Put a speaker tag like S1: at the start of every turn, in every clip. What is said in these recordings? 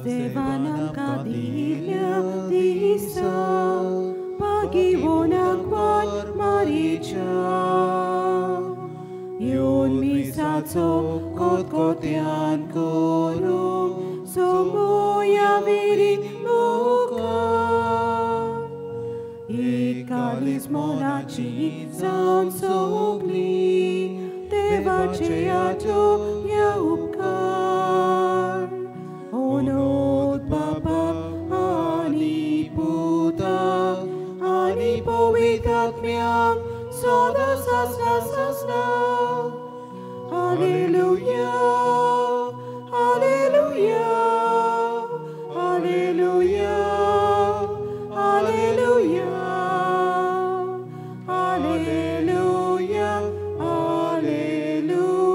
S1: देवान आमकां दिल्ल्या दिसा पागिवोनाक वाट मारीच्या येवन मिसाचो कोतकोत्यान करूंक सोमोया विरी मुखार एकालीस मोनाची जावन सोगली देवाचे आठो या उपकार. ओनोद बापा आनी पुता आनी पवित्र आत्म्याक सदा सासना सासना. Hallelujah, hallelujah, hallelujah, hallelujah, hallelujah, hallelujah,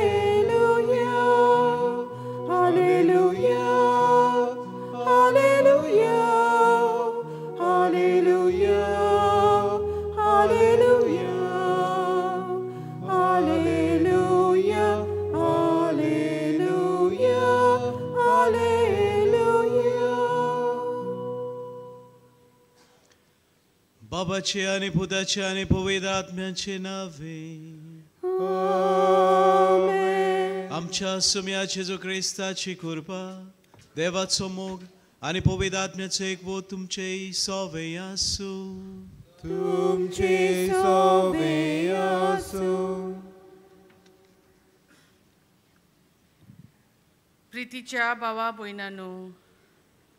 S1: hallelujah, hallelujah, hallelujah, hallelujah, hallelujah, hallelujah, hallelujah, hallelujah.
S2: बाबाचे आनी पुताचे आनी पवित्र आत्म्याचे नावे.
S1: आमेन.
S2: आमच्या सुम्या जेजू क्रिस्ताची कृपा, देवाचो मोग आनी पवित्र आत्म्याचो एकवट तुमचे सोवे आसूं.
S3: तुमचे सोवे आसूं.
S4: प्रितीच्या भावा भयणांनो,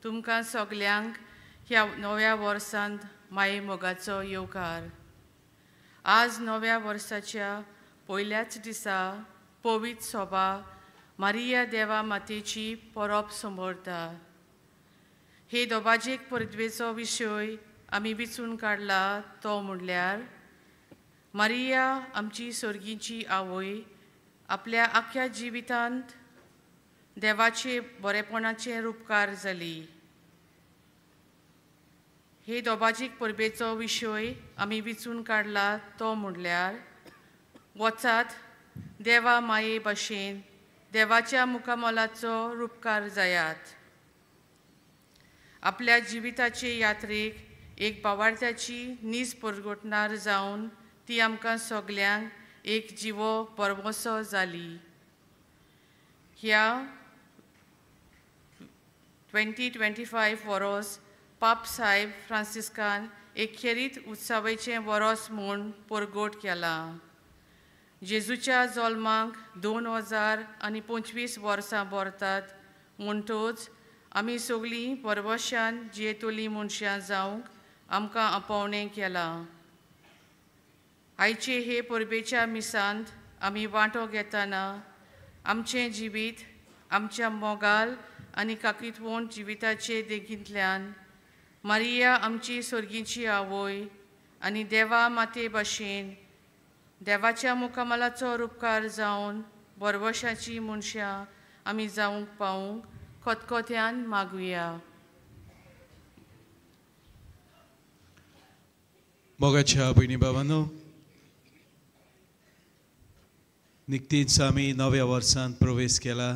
S4: तुमकां सगल्यांक ह्या नव्या वर्सांत माये मोगाचो येवकार. आज नव्या वर्साच्या पयल्याच दिसा पवित्र सोबा मारिया देवा मातेची परब समोरता. हे दोबाजेक परदवेचो विशय आमी विचून काडला तो म्हणल्यार मारिया आमची सर्गीची आवय आपल्या आख्या जिवितांत देवाचे बरेपणाचे रुपकार जाली. हे दोबाजीक परबेचो विशय आमी विचून काडला तो म्हणल्यार वचात देवा माये भाशेन देवाच्या मुखामोलाचो रुपकार जायात. आपल्या जिविताचे यात्रेक एक बावार्थ्याची नीज परगटणार जावन ती आमकां सगल्यांक एक जिवो परवसो जाली. ह्या 2025 वरोस पाप साहेब फ्रांसिस्कान एक खेरीत उत्सवाचें वरोस म्हूण परगट केलां. जेजूच्या जल्माक 2025 वर्सां भरतात म्हणटच आमी सगळीं परवशान जियेतलीं मनशां जावंक आमकां आपोवणें केलां. आयचे हे परबेच्या मिसांत आमी वांटो घेतना आमचें जिवीत आमच्या मोगाल आनी काकीतवण जिविताचे देखींतल्यान मारिया आमची सर्गीची आवय आनी देवा माते भाशेन देवाच्या मुखामलाचो रुपकार जावन बरवशाची मनशां आमी जावंक पावूंक खतखत्यान मागुया.
S2: मोगाच्या भयणी बाबांनो, निकतीच आमी नव्या वर्सांत प्रवेश केला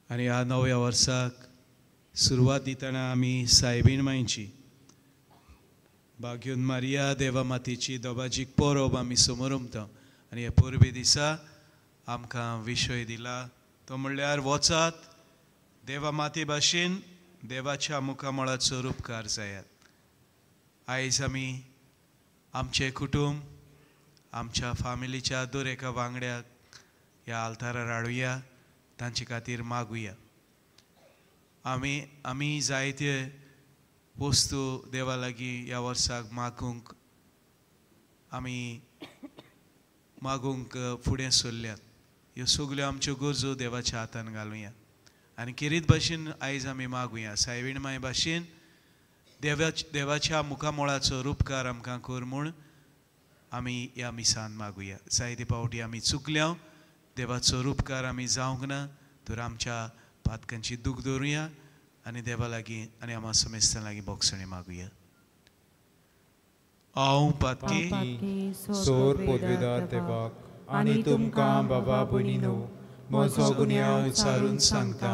S2: आनी ह्या नव्या वर्साक सुरवात दितना आमी सायबीण मांयची भाग्योन मारिया देवा मातेची दोबाजीक परब आमी समोरमता आनी हे परबे दिसा आमकां विशय दिला तो म्हणल्यार वचात देवा माते भाशेन देवाच्या मुखामळाचो रुपकार जायात. आयज आमी आमचें कुटुंब आमच्या फामिलीच्या दर एका वांगड्याक ह्या आल्तारार हाडुया, तांचे खातीर मागुया. आमी आमी जायते वस्तू देवा लागीं ह्या वर्साक मागूंक आमी मागूंक फुडें सरल्यात. ह्यो सगल्यो आमच्यो गरजो देवाच्या हातान घालुया आनी खेरीत भाशेन आयज आमी मागुया. सायबीण माय भाशेन देवाच्या मुखामोळाचो रुपकार आमकां कर म्हूण आमी ह्या मिसान मागुया. जायते फावटी आमी चुकल्या, देवाचो रुपकार आमी जावंक ना, तर आमच्या पातकांची दूख दवरुया आनी देवा लागीं आनी आमा समेस्तां लागीं बोगसणी मागुया. हांव पातकी
S3: सोर पदवेदार देवाक आनी तुमकां बाबा भयणीनो म्हजो गुन्यांव उचारून सांगता,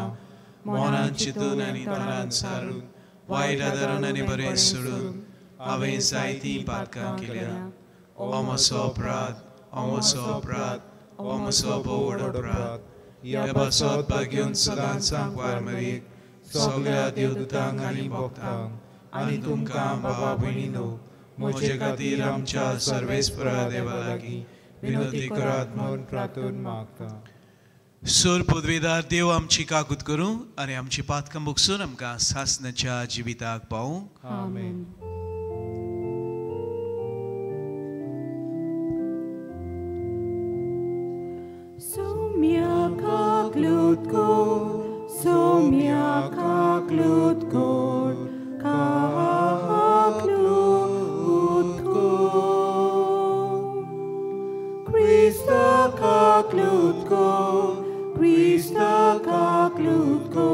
S2: मनान चिंतून आनी तणान सारून वायट आदारून आनी बरें सोडून हांवें जायतीं पातकां केल्या. हो म्हजो अपराध, हो म्हजो अपराध, हो म्हजो भोव अपराध. ह्या पासत भाग्यून सदांच सांकवार मरीक सगळ्या देवदूतांक आनी भक्तांक
S3: आनी तुमकां बाबा भयणीनो म्हजे खातीर आमच्या सर्वेस्परा देवा लागीं विनंती करात म्हूण प्रार्थना मागता.
S2: सोर पदवेदार देव आमची काकूत करूं आनी आमची पातकां भोगसून आमकां सासणाच्या जिविताक पावूं.
S3: आमेन.
S1: Sumya kaklutko, sumya kaklutko, kaklutko. Krista kaklutko, Krista kaklutko,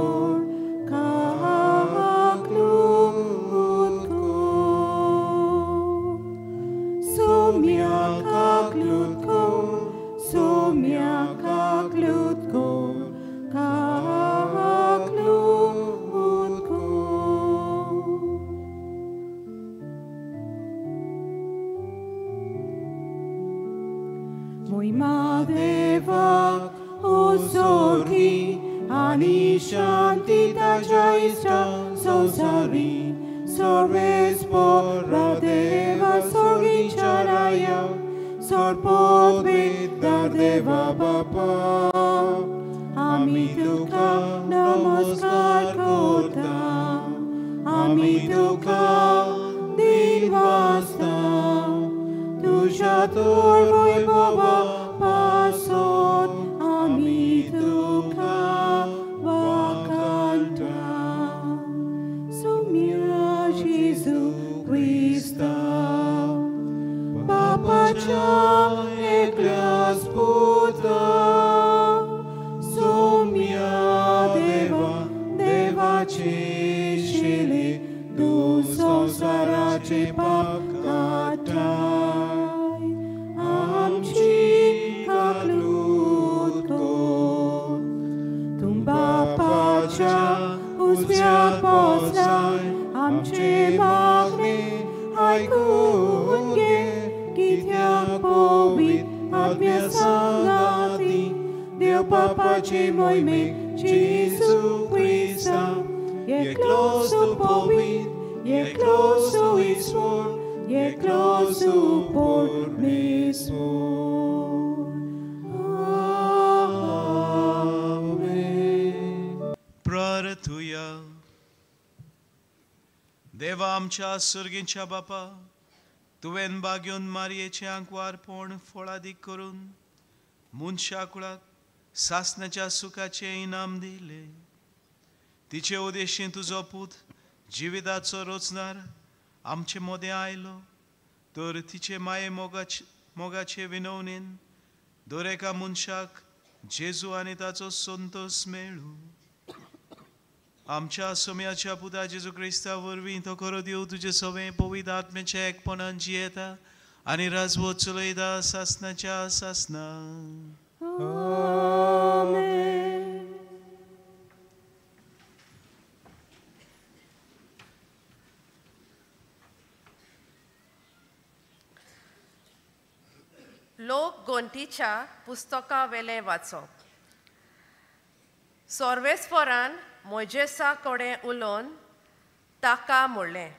S1: kaklutko. Sumya kaklutko, sumya kaklutko, kaklutko. Moima deva osorki ani shanti tajaista sosari sorves pora deva sorgi charaya sorpod vidar deva bapa. Ami tuka namaskar korta, ami tuka dinvasta, tuja tur vaibhava pasot, ami tuka vakanta. Sumya Jesu Krista, Papacha eklas puta, sumya deva deva chishili, du samsarache papkatai, amchi kaklutko, tumba pacha usmiak poslai, amchi magne aikunge, kityak povit atmya sangati, Deo papache moime Jesu Krista, ye close to povit, ye close to iswor, ye close to pormesor. Amen.
S2: प्रार्थुया. देवा आमच्या सर्गीच्या बापा, तुवें बागेवन मारयेचें आंकवारपण फळादीक करून मनशा कुळाक सासणाच्या सुखाचें इनाम दिलें. तिचे उदेशीं तुजो पूत जिविताचो रचणार आमचे मदें आयलो, तर तिचे माये मोगाचे विनवणेन दर एका मनशाक जेजू आनी ताचो संतोस मेळूं. आमच्या सोम्याच्या पुता जेजू क्रिस्ता वरवीं तो खरो देव तुजे सवें पवित्र आत्म्याच्या एकपणान जियेता आनी राजवट चलयता सासणाच्या सासणा.
S1: आमेन.
S5: लोक गोंटीच्या पुस्तका वेलें वाचप. सर्वेस्परान मोयजेसा कडेन उलोवन ताका म्हणलें,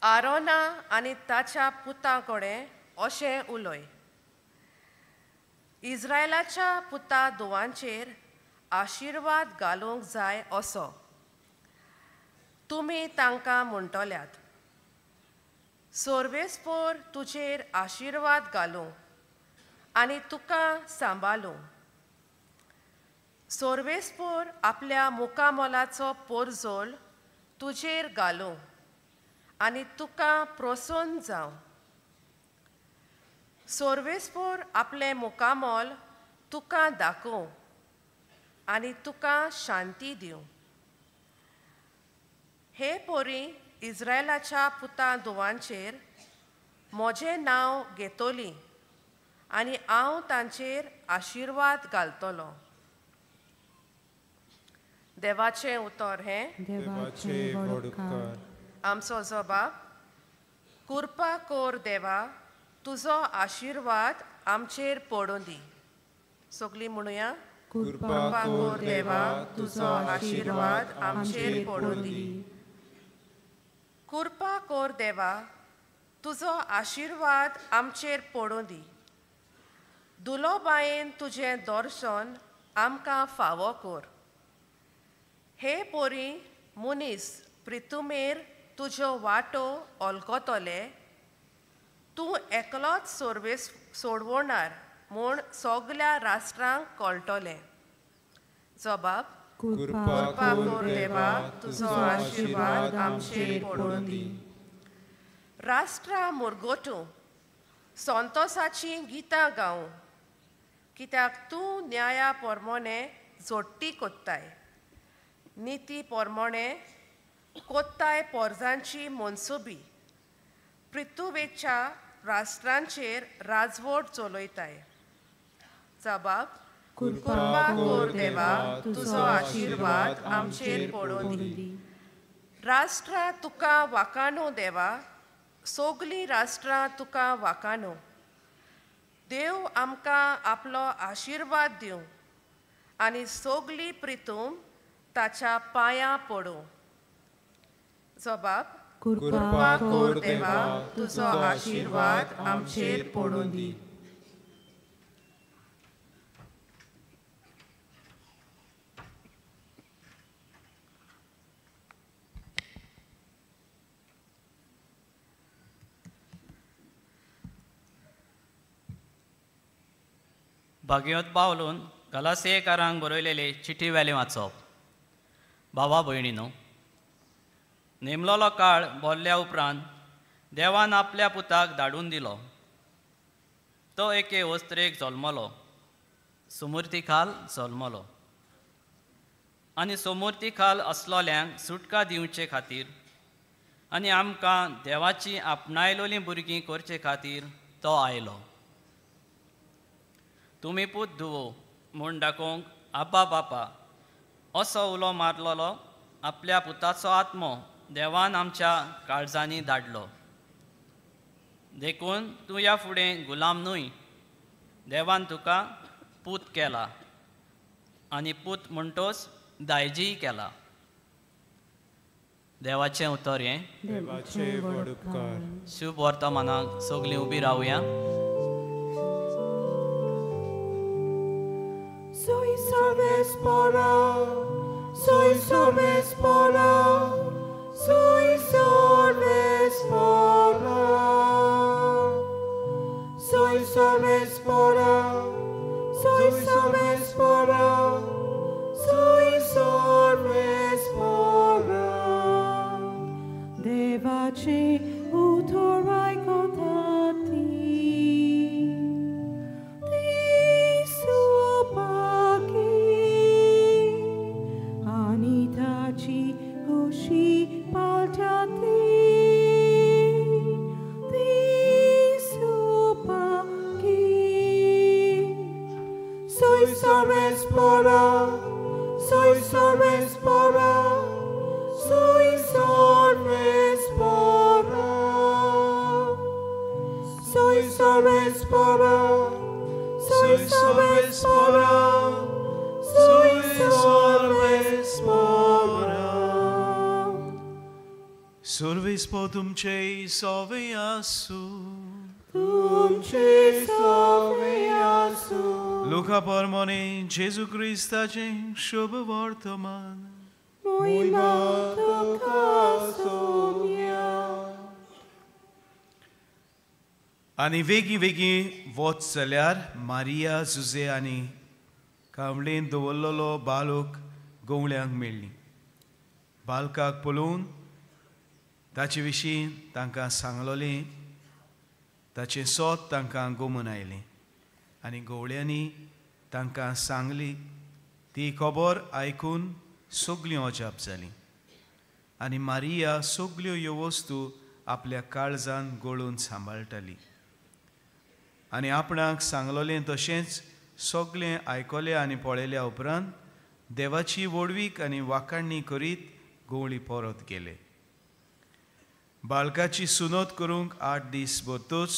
S5: आरोना आनी ताच्या पुतां कडेन अशें उलय, इस्रायलाच्या पुता धुवांचेर आशिर्वाद घालूंक जाय असो तुमी तांकां म्हणटल्यात. सर्वेस्पोर तुजेर आशिर्वाद घालूं आनी तुका सांबाळूं. सोर्वेस्पोर आपल्या मुखामोलाचो पोरजोल तुजेर घालूं आनी तुका प्रसन्न जावं. सोर्वेस्पोर आपलें मुखामोल तुका दाखोवं आनी तुका शांती दिवं. हे पोरी इस्रायलाच्या पुतां धुवांचेर म्हजें नांव घेतली आनी हांव तांचेर आशिर्वाद घालतलो. देवाचें उतर हें.
S3: देवाचे व्हड उपकार.
S5: आमचो जबाब, कृपा कोर देवा, तुजो आशिर्वाद आमचेर पडूं दी. सगळीं म्हणुया,
S3: कृपा कोर देवा, तुजो आशिर्वाद आमचेर पडूं दी.
S5: कृपा कोर देवा, तुजो आशिर्वाद आमचेर पडूं दी. दुलोबायेन तुजें दर्शन आमकां फावो कोर. हे पोरी मनीस प्रितुमेर तुज्यो वाटो ओलकोतले, तूं एकलोच सोर्वेस सोडवणार म्हूण सगल्या राष्ट्रांक कळटलें. जबाब,
S3: कृपा कोर देवा, तुजो आशिर्वाद आमचेर पडूं दी.
S5: राष्ट्रां मुरगोटूं संतोसाचीं गितां गावूं, कित्याक तूं न्याया पोरमोणे जोडटी कोत्ताय, निती पोरमोणे कोत्ताय पोरजांची मनसुबी, पृथ्वेच्या राष्ट्रांचेर राजवट चलयताय. जबाब,
S3: कृपा कोर देवा, तुजो आशिर्वाद आमचेर पडूं दी.
S5: राष्ट्रां तुका वाकानो देवा, सगलीं राष्ट्रां तुका वाकानो. देव आमकां आपलो आशिर्वाद दिवं आनी सगली प्रितूम ताच्या पांयां पडूं. जबाब,
S3: कृपा कोर देवा, तुजो आशिर्वाद आमचेर पडूं दी.
S6: भागीरथ पावलून गलासियेकारांक बरयलेले चिठी वेलें वाचप. भावा भयणीनो, नेमलोलो काळ बोल्ल्या उपरांत देवान आपल्या पुताक धाडून दिलो. तो एके वस्त्रेक जल्मलो, सुमुर्ती खाल जल्मलो आनी सुमुर्ती खाल आसलोल्यांक सुटका दिवचे खातीर आनी आमकां देवाची आपणायलोलीं भुरगीं करचे खातीर तो आयलो. तुमी पूत धुवो म्हूण दाखोवंक आब्बा बापा असो उलो मारलोलो आपल्या पुताचो आत्मो देवान आमच्या काळजांनी धाडलो. देखून तूं ह्या फुडें गुलाम न्हय, देवान तुका पूत केला आनी पूत म्हणटोच दायजीय केला. देवाचें उतर हें.
S3: देवाचे व्हड उपकार.
S6: शुभ वर्तमानाक सगळीं उबी रावया.
S1: Soy sorvespora, soy sorvespora, soy sorvespora. Soy sorvespora, soy sorvespora, soy sorvespora. Devache utorai kotati.
S3: Soy sorvespora, soy sorvespora, soy sorvespora. Soy sorvespora, soy sorvespora, soy sorvespora.
S2: Sorvespo तुमचे सोवे आसू.
S1: तुमचे सोवे आसू.
S2: लुका परमोने जेजू क्रिस्ताचें शुभ वर्तमान.
S1: मोहिमा तुका सोम्या.
S2: आनी वेगीं वेगीं वच जाल्यार मारिया जुजे आनी कावळेंत दवरलेलो बालक गवळ्यांक मेळ्ळी. बालकाक पळोवन ताचे विशीं तांकां सांगलोलें, ताचें सोद तांकां गोमून आयलें आनी गवळ्यांनी तांकां सांगली ती खबर आयकून सगळीं अजाप जालीं. आनी मारिया सगल्यो ह्यो वस्तू आपल्या काळजान गळून सांबाळटाली आनी आपणाक सांगलोलें तशेंच सगळें आयकलें आनी पळयल्या उपरांत देवाची व्हडवीक आनी वाखाणणी करीत गवळी परत गेले. बालकाची सुनत करूंक 8 दीस भरतूच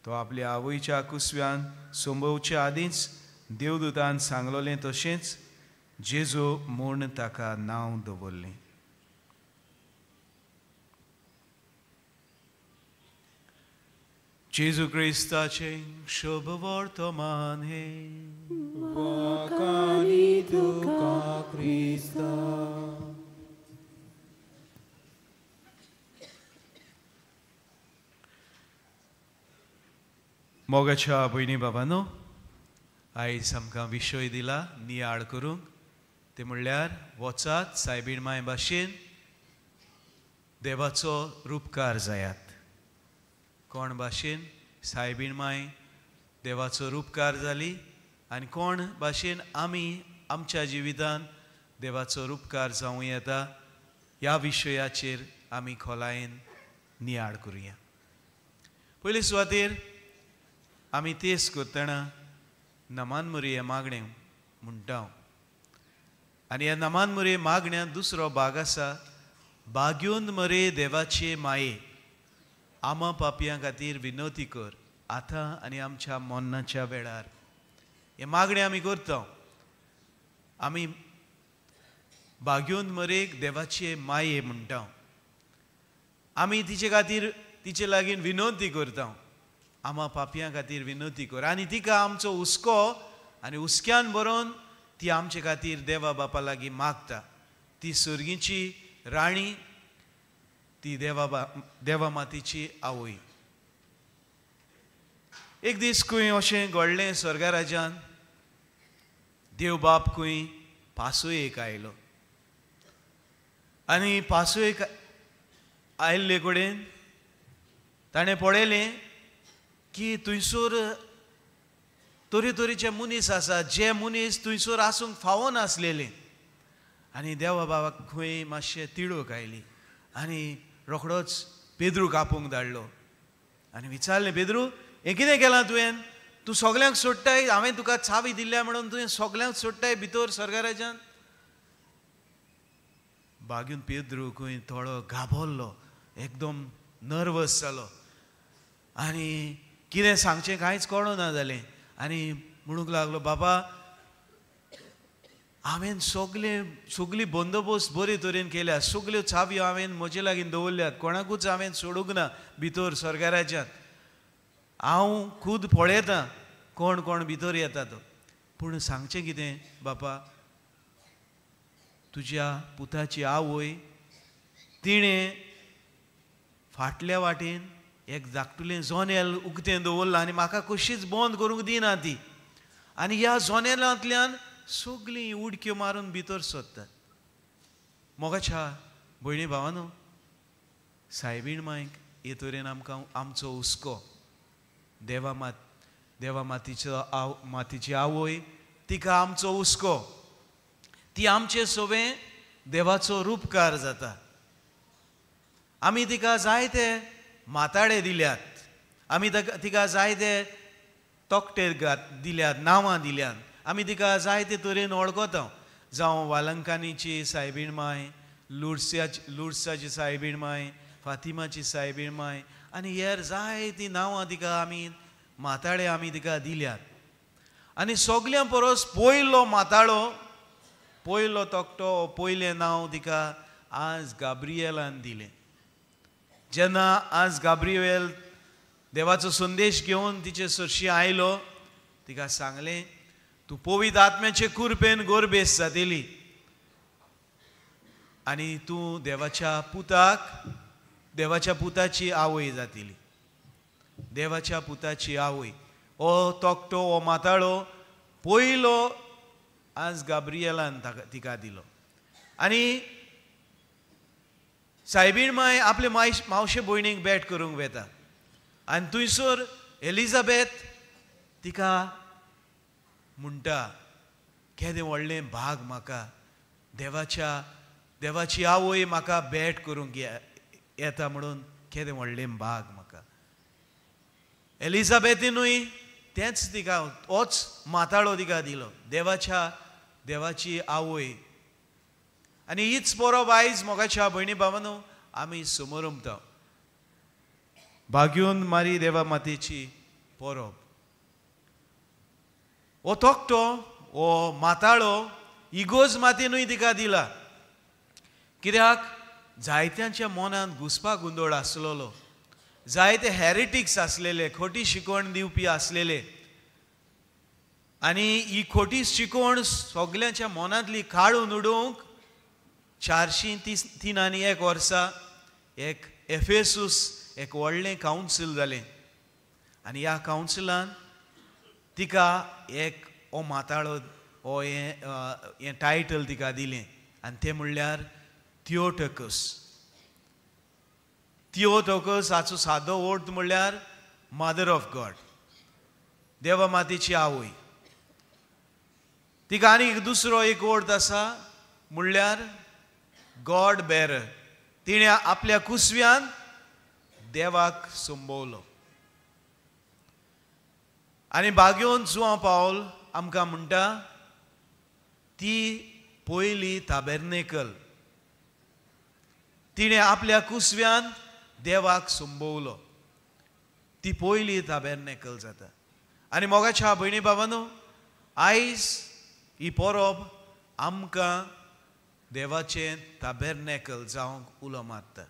S2: तो आपल्या आवयच्या कुसव्यान संभोवच्या आदींच देवदूतान सांगलोलें तशेंच जेजू म्हूण ताका नांव दवरलें. जेजू क्रिस्ताचें शुभ वर्तमान हें.
S3: वाखाणी तुका क्रिस्ता.
S2: मोगाच्या भयणी बाबानो, आयज आमकां विशय दिला नियाळ करूंक, ते म्हणल्यार वचात सायबीण माय भाशेन देवाचो रुपकार जायात. कोण भाशेन सायबीण माय देवाचो रुपकार जाली आनी कोण भाशेन आमी आमच्या जिवितान देवाचो रुपकार जावं येता ह्या विशयाचेर आमी खोलायेन नियाळ करुया. पयले सुवातेर आमी तेस करतना नमान मुरे मागणें म्हणटा आनी ह्या नमान मुरे मागण्यांत दुसरो भाग आसा, बाग्योन मरे देवाचे माये, आमा पापयां खातीर विनवती कर आतां आनी आमच्या मरणाच्या वेळार. हें मागणें आमी करता. आमी बाग्योन मरेक देवाचे माये म्हणटा. आमी तिचे खातीर तिचे लागीं विनवती करता, आमा पापयां खातीर विनवती कर आनी तिका आमचो हुस्को आनी हुस्क्यान बरोवन ती आमचे खातीर देवा बापा लागीं मागता. ती सर्गीची राणी, ती देवा मातीची आवय. एक दीस खंय अशें घडलें, स्वर्गराजान देव बाप खंय पासयेक आयलो आनी पासयेक आयिल्ले कडेन ताणें पळयलें की थंयसर तरेतरेचे मनीस आसा, जे मनीस थंयसर आसूंक फावनासलेले. आनी देवा बाबाक खंय मातशें तिडूक आयली आनी रोखडोच पेद्रूक आपोवंक धाडलो आनी विचारलें, पेद्रू हें कितें केलां तुवें? तूं सगल्यांक सोडटाय, हांवें तुका चावी दिल्या म्हणून तुवें सगल्यांक सोडटाय भितर स्वर्गराजान. बागून पेद्रू खंय थोडो घाबरलो, एकदम नर्वस जालो आनी कितें सांगचें कांयच कळना जालें आनी म्हणूंक लागलो, बाबा हांवें सगली बंदोबस्त बरे तरेन केल्या, सगल्यो चावयो हांवें म्हजे लागीं दवरल्यात, कोणाकूच हांवें सोडूंक ना भितर स्वर्गराज्यांत. हांव खूद पळयतां कोण कोण भितर येता तो, पूण सांगचें कितें बापा, तुज्या पुताची आवय तिणें फाटल्या वाटेन एक धाकटुलें जोनेल उक्तें दवरलां आनी म्हाका कशीच बंद करूंक दिना ती, आनी ह्या जोनेलांतल्यान सगळीं उडक्यो मारून भितर सोदतात. मोगाच्या भयणी भावानो, सायबीण मायक हे तरेन आमकां आमचो हुस्को, देवा मातीचो मातीची आवय तिका आमचो हुस्को, ती आमचे सोबें देवाचो रुपकार जाता. आमी तिका जायते माताडे दिल्यात, आमी तिका जायते तकटे दिल्यात, नांवां दिल्यात, आमी तिका जायते तरेन वळखता. जावं वालंकानीची सायबीण माय, लुडसाची सायबीण माय, फातिमाची सायबीण माय आनी हेर जायतीं नांवां तिका आमी माताडे आमी तिका दिल्यात. आनी सगल्यां परस पयलो माताडो, पयलो तकटो, पयलें नांव तिका आज गाब्रिएलान दिलें. जेन्ना आज गाब्रिएल देवाचो संदेश घेवन तिचे सरशी आयलो, तिका सांगलें, तूं पवित्र आत्म्याचे कुरपेन गोरबेस जातली आनी तूं देवाच्या पुताक, देवाच्या पुताची आवय जातली. देवाच्या पुताची आवय, हो तकटो, हो माताळो पयलो आज गाब्रियलान तिका दिलो. आनी सायबीण माय आपले मावशे भयणीक भेट करूंक वेता आनी थंयसर एलिझाबेथ तिका म्हणटा, केदें व्हडलें भाग म्हाका, देवाची आवय म्हाका भेट करूंक येता म्हणून केदें व्हडलें भाग म्हाका. एलिझाबेथीनूय तेंच तिका होच माताळो तिका दिलो, देवाची आवय. आनी हीच परब आयज मोगाच्या भयणी भावानो आमी समोरमता, भाग्योन मारी देवा मातेची परब. हो तकटो, हो माताळो इगोज मातेनूय तिका दिला, कित्याक जायत्यांच्या मनांत घुसपा गोंदळ आसलेलो, जायते हेरेटिक्स आसलेले, खोटी शिकवण दिवपी आसलेले, आनी ही खोटी शिकवण सगल्यांच्या मनांतली काडून उडोवंक 403 वर्सा एक एफेसूस एक व्हडलें कावन्सील जालें आनी ह्या कावन्सिलान तिका एक हो माताळो, हो हें टायटल तिका दिलें आनी तें म्हणल्यार थियोटोकस. थियोटोकस हाचो सादो अर्थ म्हणल्यार मदर ऑफ गॉड, देवा मातेची आवय. तिका आनी एक दुसरो एक अर्थ आसा म्हणल्यार गॉड बेरर. तिणें आपल्या कुसव्यान देवाक संबोवलो. आनी बागेवन जुआंव पावल आमकां म्हणटा ती पयली ताबेर्नेकल, तिणें आपल्या कुसव्यान देवाक संबोवलो, ती पयली ताबेर्नेकल जाता. आनी मोगाच्या भयणी बाबानो, आयज ही परब आमकां देवाचें ताबेर्नेकल जावंक उलो मारता,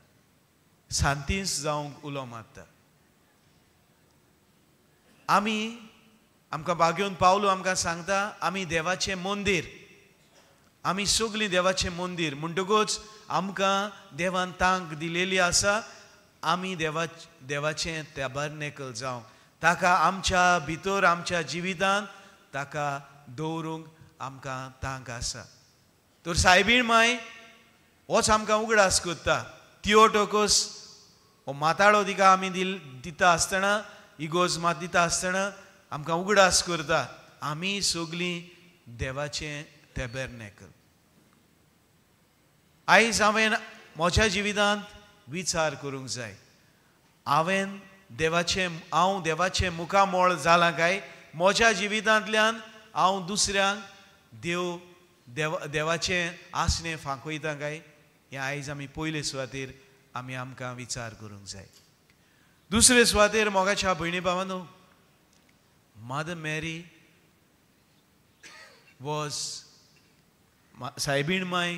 S2: सांतीस जावंक उलो मारता. आमी आमकां बागेवन पावलो आमकां सांगता आमी देवाचें मंदीर, आमी सगळीं देवाचें मंदीर, म्हणटकूच आमकां देवान तांक दिलेली आसा आमी देवाचें ताबेर्नेकल जावंक, ताका आमच्या भितर आमच्या जिवितांत ताका दवरूंक आमकां तांक आसा. तर सायबीण माय होच आमकां उगडास करता, थियोटोकस हो माताळो तिका आमी दिता आसतना, इगोज मात दिता आसतना आमकां उगडास करता आमी सगळीं देवाचें टॅबेर्नेकल. आयज हांवें म्हज्या जिवितांत विचार करूंक जाय, हांवें हांव देवाचें मुखामळ जालां काय म्हज्या जिवितांतल्यान हांव दुसऱ्यांक देवाचें आसणें फांकयता काय, हें आयज आमी पयले सुवातेर आमी आमकां विचार करूंक जाय. दुसरे सुवातेर मोगाच्या भयणी भावानो, मदर मॅरी वॉज, सायबीण माय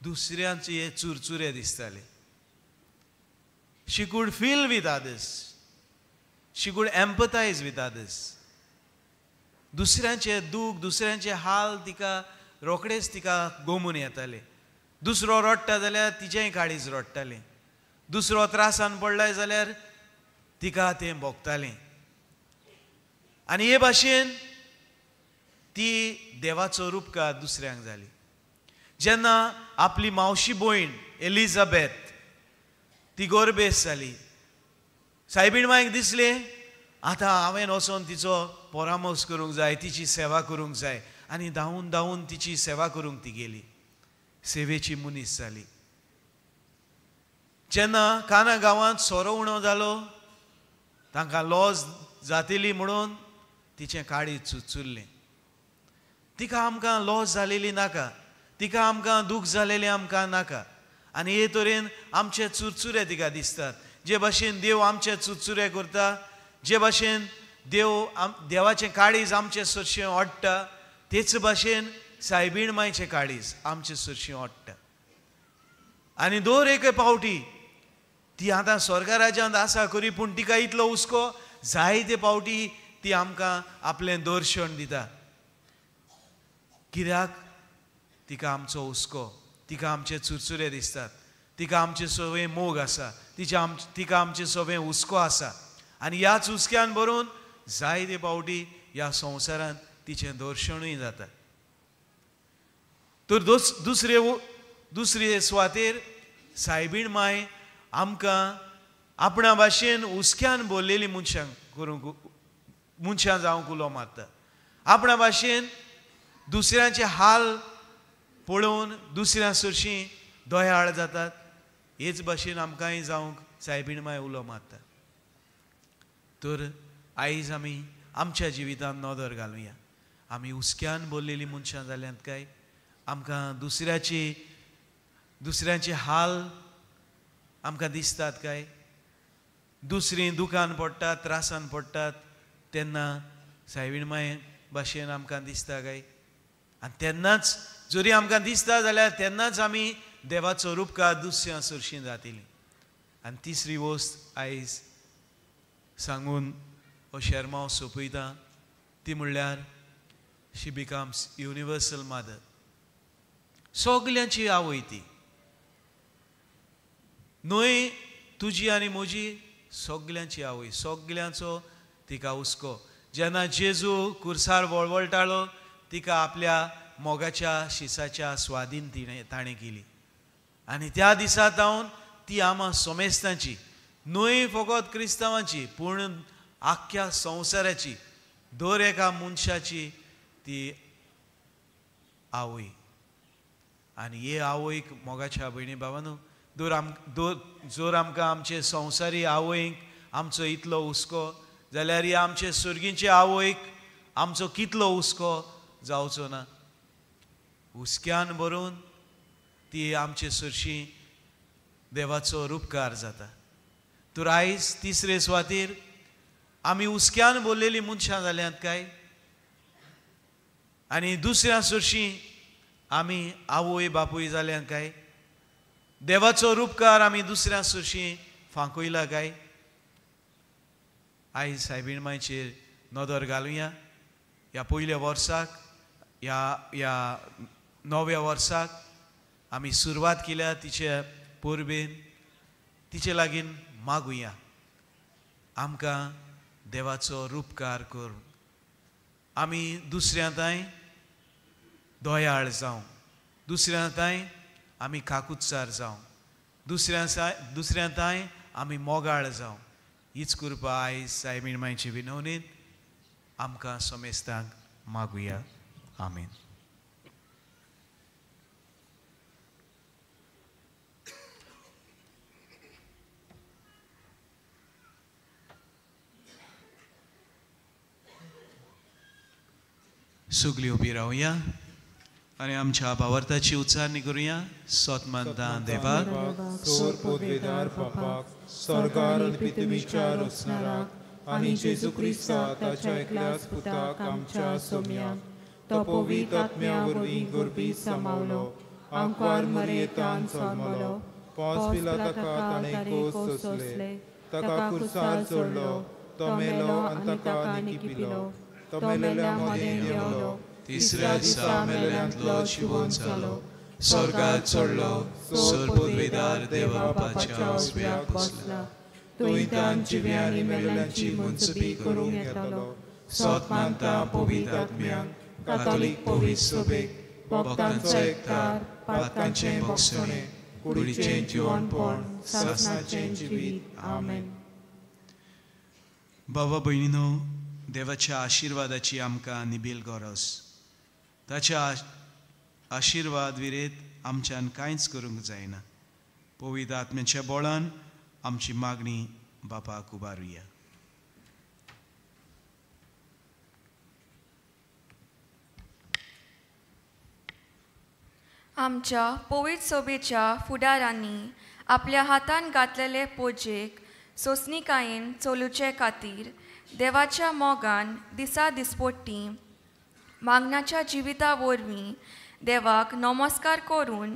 S2: दुसऱ्यांचे चुरचुरे दिसताले. She could feel with others, she could empathise with others. दुसऱ्यांचे दूख, दुसऱ्यांचे हाल तिका रोखडेच तिका गोमून येताले. दुसरो रडटा जाल्यार तिचेंय काळीज रडटालें, दुसरो त्रासान पडलाय जाल्यार तिका तें भोगतालें. आनी हे भाशेन ती देवाचो रुपकार दुसऱ्यांक जाली. जेन्ना आपली मावशी भयण एलिझाबेथ ती गोरबेस जाली, सायबीण मायक दिसलें आतां हांवें वचोन तिचो परामर्श करूंक जाय, तिची सेवा करूंक जाय, आनी धांवून धांवून तिची सेवा करूंक ती गेली, सेवेची मनीस जाली. जेन्ना काना गांवांत सोरो उणो जालो, तांकां लॉज जातली म्हणून तिचें काळीज चुरचुरलें. तिका आमकां लॉज जालेली नाका, तिका आमकां दूख जालेलें आमकां नाका. आनी हे तरेन आमचे चुरचुरे तिका दिसतात. जे भाशेन देव आमचे चुरचुरे करता, जे भाशेन देव देवाचें काळीज आमचें सरशीं ओडटा, तेच भाशेन सायबीण मायचें काळीज आमचें सरशीं ओडटा. आनी दर एके पावटी ती आतां स्वर्गा राज्यांत आसा खरी, पूण तिका इतलो हुस्को जायते पावटी ती आमकां आपलें दर्शन दिता. कित्याक तिका आमचो हुस्को, तिका आमचे चुरचुरे दिसतात, तिका आमचे सगळे मोग आसा, तिका आमचे सगळे हुस्को आसा. आनी ह्याच हुस्क्यान भरून जायते पावटी ह्या संवसारांत तिचें दर्शनूय जाता. तर दुसरे सुवातेर सायबीण माय आमकां आपणा भाशेन हुस्क्यान भरलेली मनशां करूंक मनशां जावंक उलो मारता. आपणा भाशेन दुसऱ्यांचे हाल पळोवन दुसऱ्यां सरशीं दयाळ जातात. हेच भाशेन आमकांय जावंक सायबीण माय उलो मारता. तर आयज आमी आमच्या जिवितांत नदर घालुया. आमी हुस्क्यान भरलेली मनशां जाल्यांत काय आमकां दुसऱ्यांचे हाल आमकां दिसतात काय? दुसरीं दुखान पडटात, त्रासान पडटात तेन्ना सायबीण माय भाशेन आमकां दिसता काय? आनी तेन्नाच जरी आमकां दिसता जाल्यार तेन्नाच आमी देवाचो रुपकार दुसऱ्यां सरशीं जातली. आनी तिसरी वस्त आयज सांगून हो शेरमांव सोंपयता ती म्हणल्यार शी बिकम्स युनिवर्सल मदर. सगल्यांची आवय ती, न्हय तुजी आनी म्हजी, सगल्यांची आवय, सगल्यांचो तिका हुस्को. जेन्ना जेजू कुर्सार वळवळटालो तिका आपल्या मोगाच्या शिसाच्या स्वाधीन ताणें केली. आनी त्या दिसा जावन ती आमा सोमेस्तांची, न्हय फकत क्रिस्तांवांची पूण आख्ख्या संवसाराची, दर एका मनशाची ती आवय. आनी हे आवयक मोगाच्या भयणी बाबानू, जर आमकां आमचे संवसारी आवयक आमचो इतलो हुस्को जाल्यार ही आमचे सुर्गींचे आवयक आमचो कितलो हुस्को जावचो ना. हुस्क्यान भरून ती आमचे सरशी देवाचो रुपकार जाता. तर आयज तिसरे सुवातेर आमी हुस्क्यान भरलेली मनशां जाल्यांत काय? आनी दुसऱ्या सरशी आमी आवय बापूय जाल्यांत काय? देवाचो रुपकार आमी दुसऱ्या सरशी फांकयला काय? आयज सायबीण मायचेर नदर घालुया. ह्या पयल्या वर्साक, ह्या नव्या वर्साक आमी सुरवात केल्या तिचे परबेन, तिचे लागीं मागुया आमकां देवाचो रुपकार करूं, आमी दुसऱ्यां तांय दयाळ जावं, दुसऱ्यां तांय आमी काकुत्सार जावं, दुसऱ्यां तांय आमी मोगाळ जावं. हीच कृपा आयज सायबीण मायचे विनवणेन आमकां समेस्तांक मागुया. आमेन. सगळीं उबी रावया आनी आमच्या भावार्थाची उच्चारणी करुया. सोत मानता देवाक,
S3: सोर पोदवेदार बापाक, स्वर्गार आनी पृथ्वीच्या रचणाराक आनी जेजू क्रिस्ताक ताच्या एकल्याच पुताक आमच्या सोम्याक, तो पवित्र आत्म्या वरवीं गर्भीत सामावलो, आंकवार मरियेतान जल्मलो, पोंस पिलाताका ताणें कोस सोंसले, ताका कुर्सार चडलो, तो मेलो आनी ताका निकिपिलो, तो मेलेल्या मदें देंवलो,
S2: तिसऱ्या दिसा मेल्ल्यांतलो जिवोन जालो, स्वर्गार चडलो, सोर पदवेदार देवा बापाच्या उजव्याक बसला,
S3: थंय तान जिव्या आनी मेल्ल्यांची मुंसबी करूंक येतलो. सोत मानता पवित्र आत्म्याक, कातोलीक पवित्र सभेक, भक्तांचो एकठार, पातकांचें भोगसणें, कुडीचें जिवनपण, सासणाचें जिवीत. आमेन.
S2: बाबा भयणीनो, देवाच्या आशिर्वादाची आमकां निबील गरज. ताच्या आशिर्वाद विरेत आमच्यान कांयच करूंक जायना. पवित्र आत्म्याच्या बळान आमची मागणी बापाक उबारुया.
S7: आमच्या पवित्र सभेच्या फुडारांनी आपल्या हातान घातलेले पोजेक सोंसणीकायेन चलुचे खातीर देवाच्या मोगान दिसा दिसपट्टी मागण्याच्या जिविता वरवीं देवाक नमस्कार करून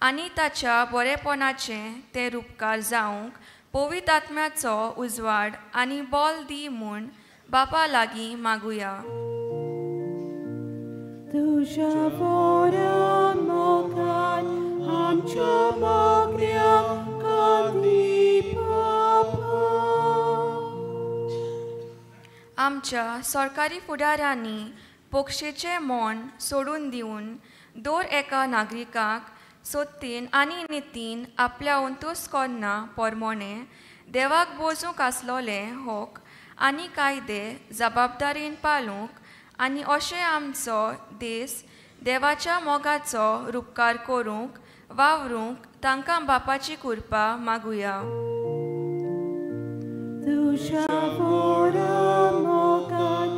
S7: आनी ताच्या बरेपणाचें तें रुपकार जावंक पवित्र आत्म्याचो उजवाड आनी बोल दी म्हूण बापा लागीं मागुया.
S1: तुज्या बऱ्या मोगान आमच्या मागण्यांक दी बापा.
S7: आमच्या सरकारी फुडाऱ्यांनी पक्षेचें मन सोडून दिवन दर एका नागरिकाक सोत्तीन आनी नितीन आपल्या अंतूस कोन्ना पोरमोणे देवाक बोजूंक आसलोले होक आनी कायदे जबाबदारीन पालूंक आनी अशें आमचो देस देवाच्या मोगाचो रुपकार करूंक वावरूंक तांकां बापाची कृपा मागुया.
S1: तुज्या व्हडा मोगान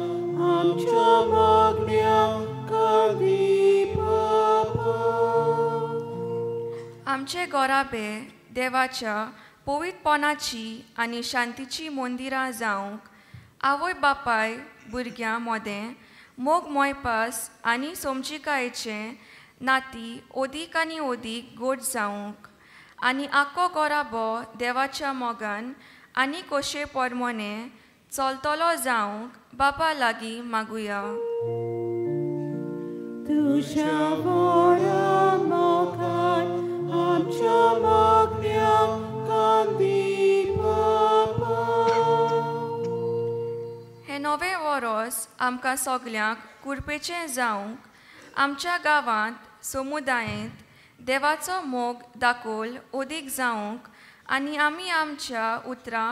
S1: आमच्या मागण्यांक दी बापा.
S7: आमचे गोराबे देवाच्या पवित्रपणाची आनी शांतीची मंदिरां जावंक आवय बापाय भुरग्यां मदें मोग मोयपास आनी समजिकायेचें नाती ओदीक आनी ओदीक गोड जावंक आनी आख्खो गोराबो देवाच्या मोगान आनी कोशे पोरमोने चलतलो जावंक बापा लागीं मागुया.
S1: तुज्या व्हडा मोगान आमच्या मागण्यांक दी बापा.
S7: हें नवें वरोस आमकां सगल्यांक कुरपेचें जावंक आमच्या गांवांत समुदायेंत देवाचो मोग दाखोल ओदीक जावंक आनी आमी आमच्या उतरां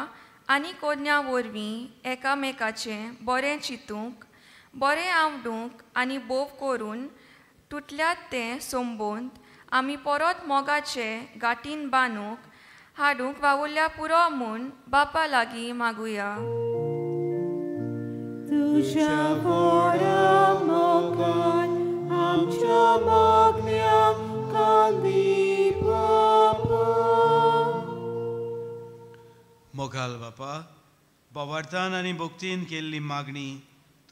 S7: आनी कोन्या वरवीं एकामेकाचें बरें चिंतूंक बरें आवडूंक आनी बोव करून तुटल्यात तें संबंद आमी परत मोगाचे गांठीन बांदूंक हाडूंक वावुरल्या पुरो म्हूण बापा लागीं मागुया.
S1: तुज्या व्हडा मोगान आमच्या मागण्यांक दी बापा.
S2: मोगाल बापा, बोवार्थान आनी भक्तीन केल्ली मागणी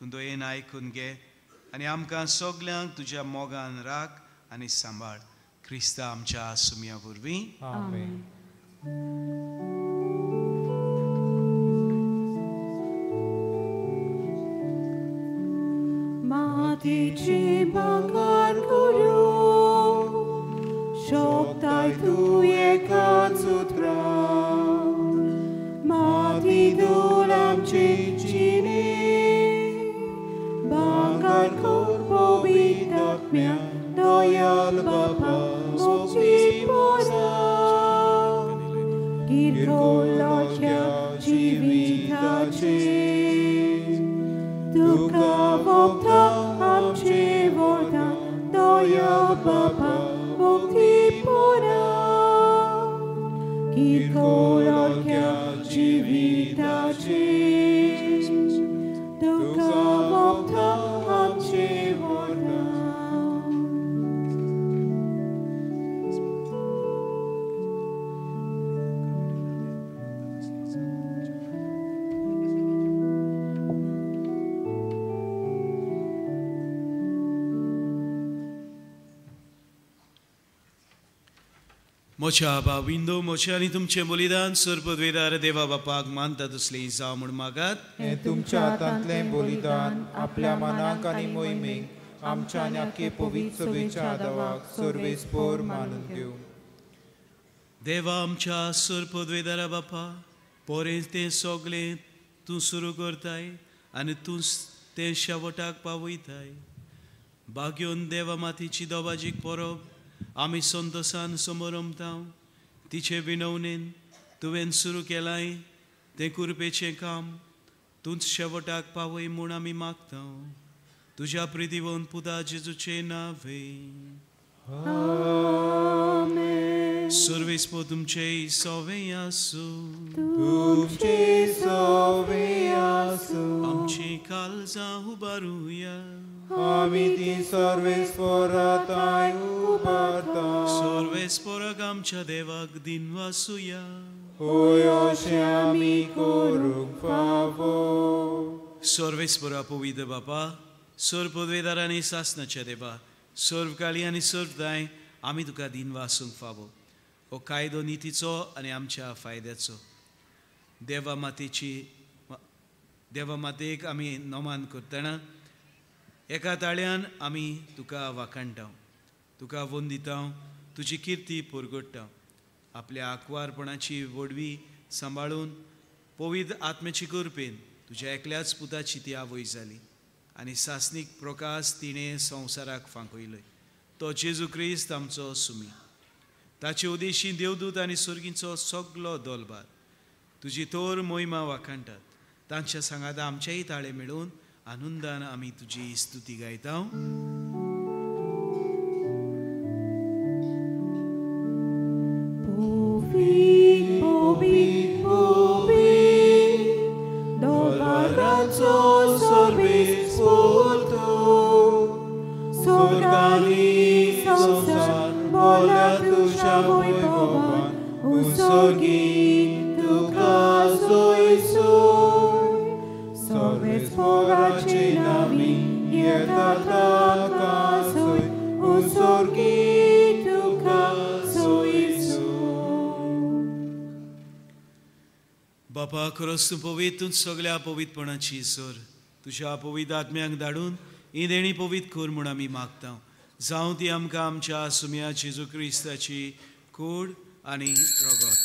S2: तूं दयेन आयकून घे आनी आमकां सगल्यांक तुज्या मोगान राख आनी सांबाळ. क्रिस्ता आमच्या सुमया वरवीं.
S3: आमेन.
S1: मातीची भांगर करूं शकताय तूं एकाच उतरान माती धूल आमची जिणी भांगर कर पवित्र आत्म्या दयाल बापा मुक्ती पोरा किरकोळाच्या जिविताचे तुका वोगता आमचे वरदान दयाल बापा मुक्ती पोरा किरकोळाच्या जिविताचे तुका वोगता आमचे वरदान.
S2: मोच्या बाविंदो मोच्या आनी तुमचें बलिदान सर्पद्वेदार देवा बापाक मानता तसलें जावं म्हूण मागात.
S3: हें तुमच्या हातांतलें बलिदान आपल्या मनाक आनी मोहिमेक आमच्या आनी आख्खे पवित्र सभेच्या देवाक सर्वेस्पोर मानून दिवं.
S2: देवा आमच्या सर्पद्वेदारा बापा, पोरें तें सगलें तूं सुरू करताय आनी तूं तें शेवटाक पावयताय. बागयोन देवा मातीची दोबाजीक परब आमी संतोसान समोरमता. तिचे विनवणेन तुवें सुरू केलाय तें कुरपेचें काम तूंच शेवटाक पावय म्हूण आमी मागता. तुज्या प्रितीवन पुता जेजूचे नावे.
S1: आमेन.
S2: सर्वेस्पो तुमचे सोवे आसूं.
S3: तुमचे सोवे आसूं.
S2: आमची काळजां उबारुया.
S3: आमी ती सर्वेस्पराताय उबारता.
S2: सर्वेस्पराक आमच्या देवाक दिनवासुया.
S3: होय अशें आमी करूंक फावो.
S2: सर्वेस्परा पवित्र बापा, सर्वपदवेदार आनी सासनाच्या देवा, सर्वकाली आनी सर्वदाय आमी तुका दिनवासूंक फावो. हो कायदो नितीचो आनी आमच्या फायद्याचो. देवा मातेची देवा मातेक आमी नमान करतना एका ताळ्यान आमी तुका वाखाणटा, तुका वंदिता, तुजी किर्ती परगट्टा. आपल्या आकवारपणाची व्हडवी सांबाळून पवित्र आत्म्याची कृपेन तुज्या एकल्याच पुताची ती आवय जाली आनी सासनीक प्रकाश तिणें संवसाराक फांकयलो. तो जेजू क्रिस्त आमचो सुमी। ताचे उदेशी देवदूत आनी सर्गींचो सगलो दोलबार तुजी तोर मोहिमा वाखाणटात। तांच्या सांगाता आमचेय ताळे मेळून आनंदान आमी तुजी स्तुती गायता। बापा खरोच तूं पवित्र, तूं सगल्या पवित्रपणाची सर तुज्या पवित्र आत्म्यांक धाडून ही देणी पवित्र कर म्हूण आमी मागता। जावं ती आमकां आमच्या सुम्या जेजू क्रिस्ताची कूड आनी रगत।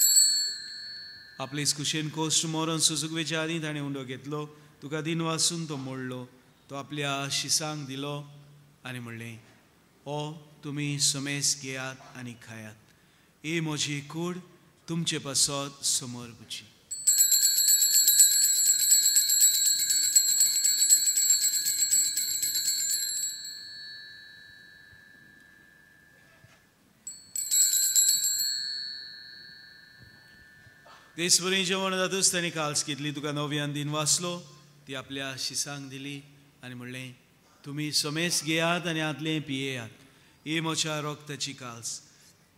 S2: आपले कुशेन कोश्ट मरण सुजुकवेच्या आदीं ताणें उंडो घेतलो, तुका दिन वासून तो मोडलो, तो आपल्या शिसांक दिलो आनी म्हणलें, ओ तुमी समेस घेयात आनी खायात, ही म्हजी कूड तुमचे पासत समर्पची। तेचपरी जेवण जातूच ताणें काल्स घेतली, तुका नव्यान दिन वाचलो, ती आपल्या शिसांक दिली आनी म्हणलें, तुमी समेस घेयात आनी आतलें पियेयात, ही म्हज्या रगताची काल्स,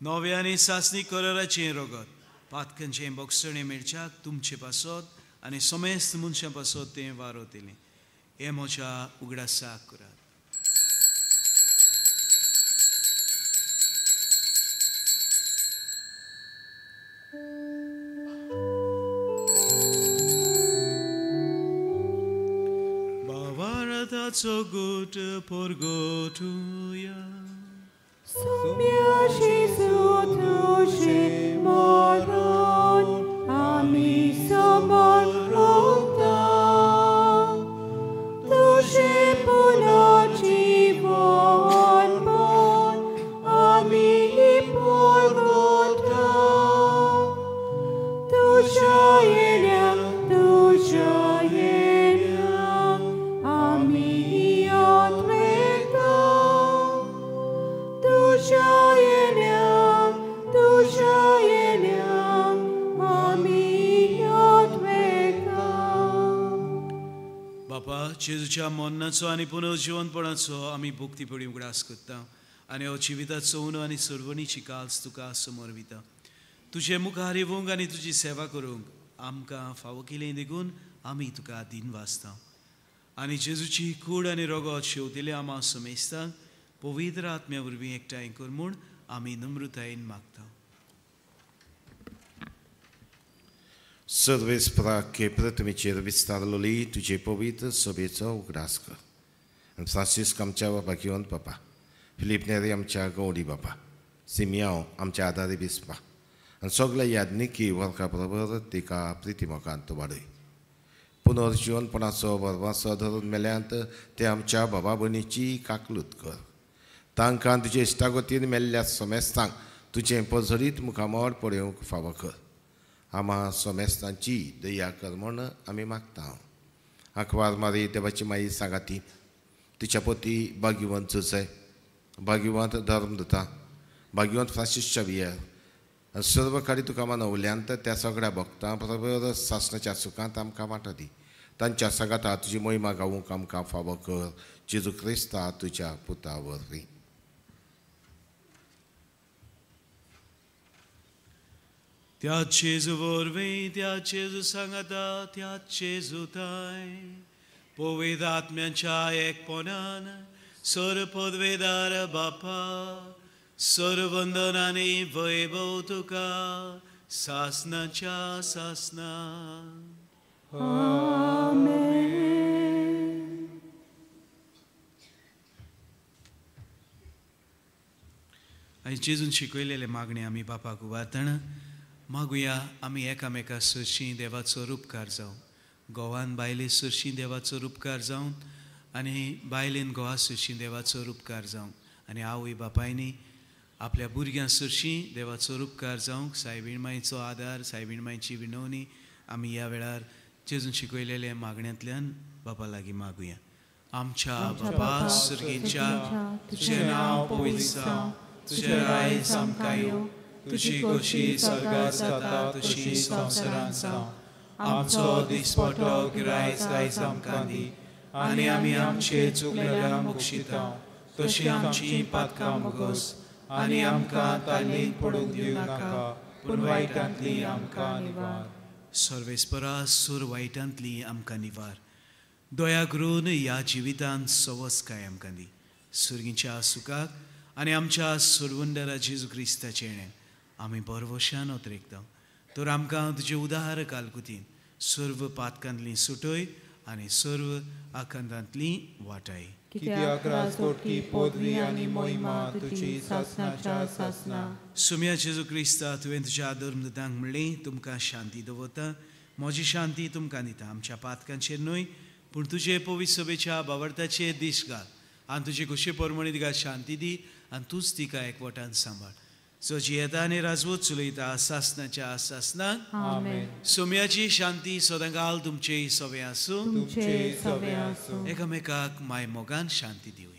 S2: नव्या आनी सासणी कराराचें रगत, पातकांचें बोगसणें मेळच्याक तुमचे पासत आनी समेस्त मनशां पासत तें वारोवतलें, हें म्हज्या उगडासाक करात। Goot porgotuya
S1: Sumya Jesu tuje moron ami samorota tuje punachi von bon ami porgota tuje elia ami
S2: बापा जेजूच्या मरणाचो आनी पुनर्जिवनपणाचो आमी भक्तीपणी उगडास करता आनी हो जिविताचो उणो आनी सर्वणीची काल्स तुका समर्पिता। तुजे मुखार येवंक आनी तुजी सेवा करूंक आमकां फावो केली देखून आमी तुका दिन वाचता आनी जेजूची कूड आनी रगत शेवतिले आमा समेस्तांक पवित्र आत्म्या वरवीं एकठांय कर म्हूण आमी नम्रतायेन मागता।
S8: सर्वेस्परा के प्रतिमेचेर विस्तारलोली तुजे पवित्र सभेचो उगडास कर आनी फ्रांसिस्क आमच्या भाग्यवंत बापा, फिलीप नेरी आमच्या गौडी बापा, सिमियांव आमच्या आदारी बिस्पा आनी सगल्या याज्ञिकी वर्गा बरोबर तिका प्रिती मोगांत वाडय। पुनर्जिवनपणाचो बरवासो धरून मेल्यांत ते आमच्या बाबा भयणीची काकलूत कर, तांकां तुजे इश्टागतीन मेल्ल्या समेस्तांक तुजें पजरीत मुखामळ पळोवंक फावो कर। आमा सोमेस्तांची दया कर म्हूण आमी मागता। आंकवार मारी देवाची माई सांगाती, तिच्या पती भाग्यवंत जुझे, भाग्यवंत धर्मदूता, भाग्यवंत फ्रांसीस शावियर आनी सर्व काडी तुका मानवल्यांत त्या सगळ्या भक्तां बरोबर सासणाच्या सुखांत आमकां वांटो दी। तांच्या सांगाता तुजी मोहिमा गावूंक आमकां फावो कर, जेजू क्रिस्ता तुज्या पुता वरवीं।
S2: त्या जेजू वरवीं, त्या जेजू सांगाता, त्या जेजूताय पवित्र आत्म्यांच्या एकपणान सर पदवेदार बापा सर्वंदनाने वैभव तुका सासनाच्या सासना।
S1: आमेन।
S2: आनी जेजून शिकयलेले मागणे आमी बापाक उबारतना मागुया आमी एकामेका सरशीं देवाचो रुपकार जावं, घोवान बायले सरशीं देवाचो रुपकार जावन आनी बायलेन घोवा सरशीं देवाचो रुपकार जावं आनी आवय बापायनी आपल्या भुरग्यां सरशीं देवाचो उपकार जावंक सायबीण मायचो आदार, सायबीण मायची विनवणी आमी ह्या वेळार जेजून शिकयलेल्या मागण्यांतल्यान बापा लागीं मागुया. आमच्या बापा सर्गीच्या, तुजें नांव पवित्र जावं, तुजें राज आमकां येवं, तुजी खोशी स्वर्गार जाता तशी संवसारांत जावं. आमचो दिसपटो गिरायस आयज आमकां दी आनी आमी आमचे चुकलेल्या मुक्षिता तशी आमची पातकां मुगोस आनी आमकां तालींत पडूंक दिवं नाका पूण वायटांतली आमकां निवार. सर्वेस्परा सूर वायटांतली आमकां निवार. दया करून ह्या जिवितांत सवसकाय आमकां दी. सुर्गीच्या सुखाक आनी आमच्या सुरवंडरा जेजू क्रिस्ताचें येणें आमी बरवशान अतरेकता. तर आमकां तुजे उदार कालकुतीन सर्व पातकांतली सुटय आनी सर्व आकांतांतली वाटाय.
S3: कित्याक राजकोटकी पदवी आनी मोहिमा तुजी सासनाच्या सासना.
S2: सुम्या जेजू क्रिस्ता, तुवें तुज्या धर्मदूतांक म्हणलें, तुमकां शांती दवरता, म्हजी शांती तुमकां दिता. आमच्या पातकांचेर न्हय पूण तुजे पवित्र सभेच्या बावडताचेर दीस घाल आनी तुजे खोशे परमणी तिका शांती दी आनी तूंच तिका एकवटान सांबाळ. जो जियेता आनी राजवत चलयता सासनाच्या सासनाक.
S3: आमेन.
S2: सोम्याची शांती सदांकाल तुमचे सवे आसूं.
S3: तुमचे सवे आसूं.
S2: एकामेकाक माय मोगान शांती दिवया.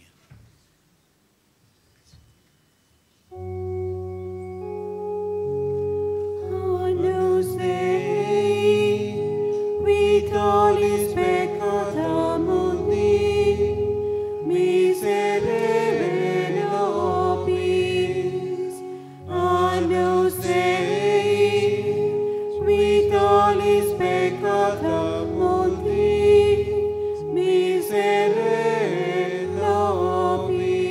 S1: Agnus Dei, qui tollis peccata mundi, miserere nobis. Agnus Dei, qui tollis peccata mundi, miserere nobis.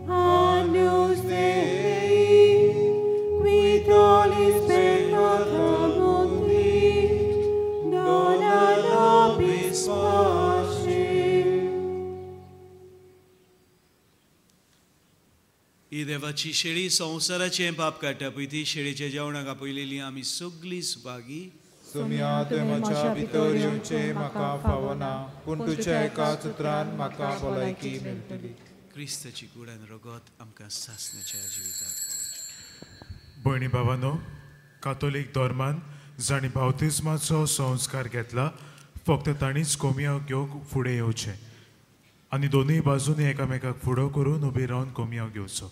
S1: Agnus Dei, qui tollis peccata mundi, dona nobis pace.
S2: ही देवाची शेळी संवसाराचें पाप काडटा पळय ती शेळीच्या जेवणाक आपयलेली आमी सगळीं सुभागी.
S3: सोम्या, तुवें म्हज्या भितर येवचें म्हाका फावना, पूण तुज्या एका उतरान म्हाका भलायकी मेळटली.
S2: क्रिस्ताची कूड आनी रगत आमकां सासणाच्या जिविताक पावचें.
S9: भयणी भावानो, कातोलीक धर्मान जांणी बाप्तिज्माचो संस्कार घेतला फक्त तांणीच कोमियांव घेवंक फुडें येवचें आनी दोनूय बाजूंनी एकामेकाक फुडो करून उबी रावन कोमियांव घेवचो.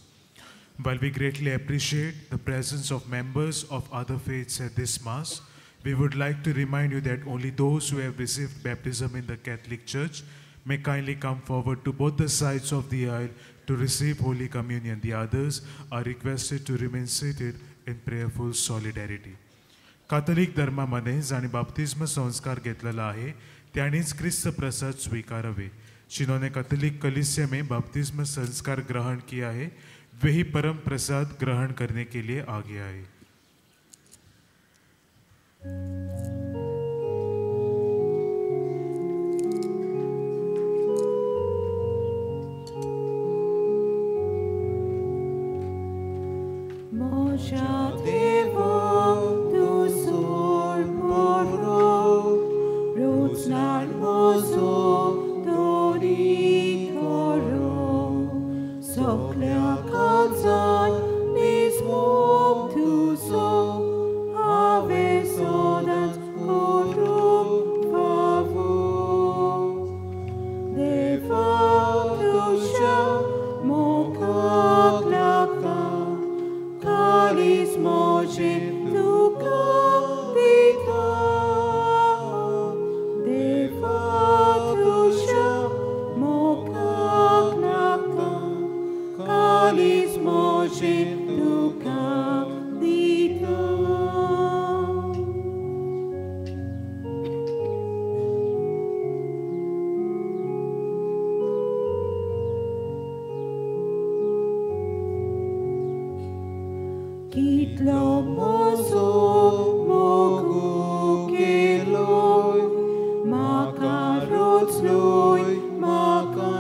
S9: While we greatly appreciate the presence of members of other faiths at this Mass, we would like to remind you that only those who have received baptism in the Catholic Church may kindly come forward to both the sides of the aisle to receive Holy Communion. The others are requested to remain seated in prayerful solidarity. Catholic धर्मामध्ये जांणी बाप्तिज्म संस्कार घेतलेला आहे त्यांनीच क्रिस्त प्रसाद स्वीकारावे. जिन्होंने Catholic कलीसिया में बाप्तिज्म संस्कार ग्रहण किया है वही परम प्रसाद ग्रहण करने के लिए आगे आए.
S1: Moja devo tu sol poro, rutsnar mozo dori koro, soklea kazan nismum tuzo, ave sodat korum favo. Deva tusha mokaklaka, kalis moje tuka dita. Deva tusha mokaklaka, kalis moje tuka dita. Kitlo mozo mogu keloi, makarotzloi, makaposloi.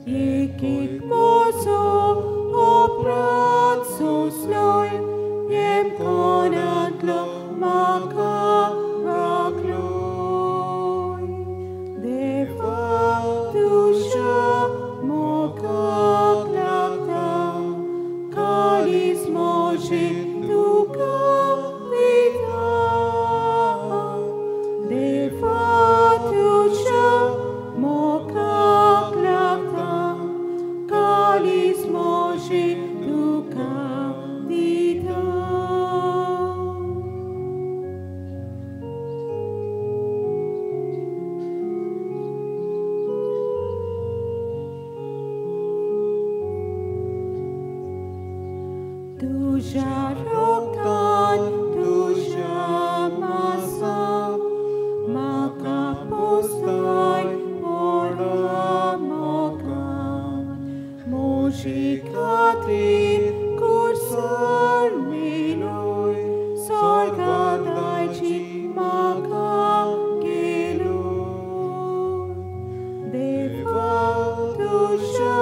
S1: Yekik mozo opratsosloi, yem konatlo makarakloi. Deva tusha तुज्या रोगतान तुज्या मासान म्हाका पोसताय व्हडा मोगान म्हजे खातीर कुर्सार मेलोय स्वर्गांत दायजी म्हाका गेलो देवा तुज्या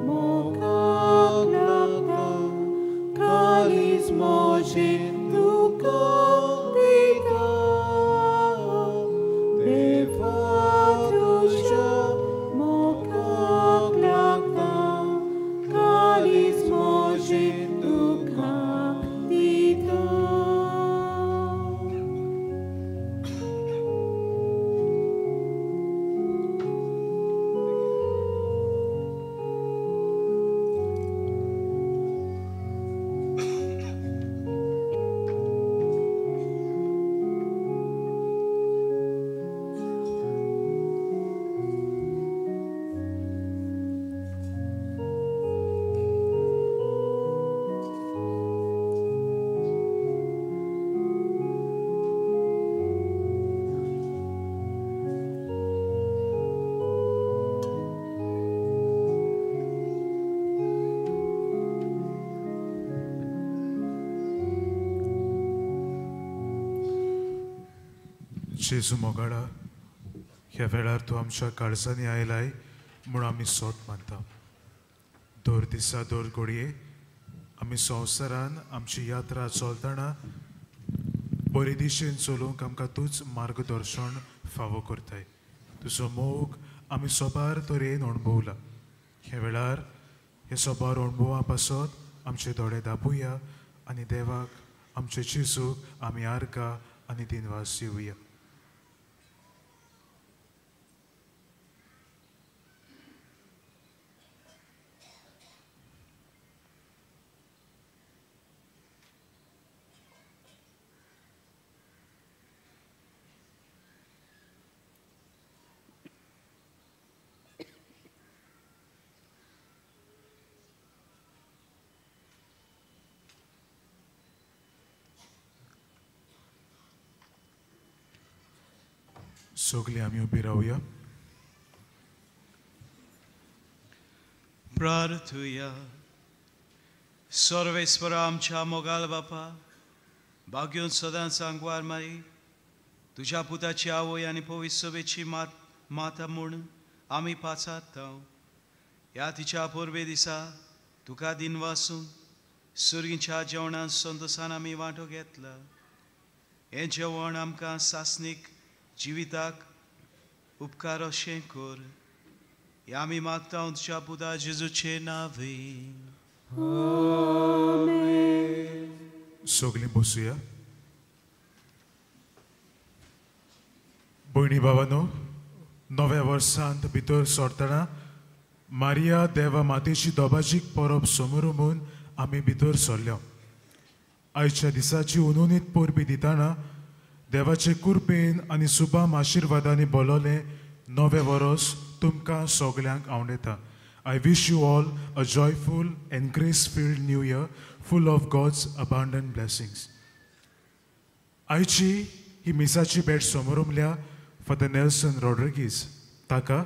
S1: मोगाक लागता काळीज म्हजें तुका दिता देवा तुज्या मोगाक लागता काळीज म्हजें तुका दिता.
S9: जेजू मोगाळा, ह्या वेळार तूं आमच्या काळजांनी आयलाय म्हूण आमी सोत मानता. दर दिसा दर घडये आमी संवसारान आमची यात्रा चलतना बरे दिशेन चलूंक आमकां तूंच मार्गदर्शन फावो करताय. तुजो मोग आमी सोबार तरेन अणभवला. ह्या वेळार हे सोबार अणभवा पासत आमचे दोळे दाबुया आनी देवाक आमचे जेजूक आमी आर्गां आनी दिनवास दिवया. सगळीं आमी उबी रावया.
S2: प्रार्थुया. सर्वेस्परा आमच्या मोगाल बापा, भाग्योन सदांच आंगवार मारी तुज्या पुताची आवय आनी पवित्र सभेची माता म्हूण आमी पाचारता. ह्या तिच्या परबे दिसा तुका दिनवासून सुर्गीच्या जेवणान संतोसान आमी वांटो घेतला. हें जेवण आमकां सासणीक जिविताक उपकार अशें कर. ह्या आमी मागता तुज्या पुता जेजूचे नांवे.
S9: सगळीं बसुया. भयणी भावानो, नव्या वर्सांत भितर सरतना मारिया देवा मातेची दोबाजीक परब समोर म्हूण आमी भितर सरल्या. आयच्या दिसाची उनुनीत परबी दितना देवाचे कृपेन आनी सुबाम आशिर्वादांनी बोलवलें नवें वरोस तुमकां सगल्यांक आवडटा. I wish you all a joyful and grace filled new year full of God's abundant blessings. आयची ही मिसाची भेट समोरमल्या फादर नेल्सन रॉड्रिगीज ताका,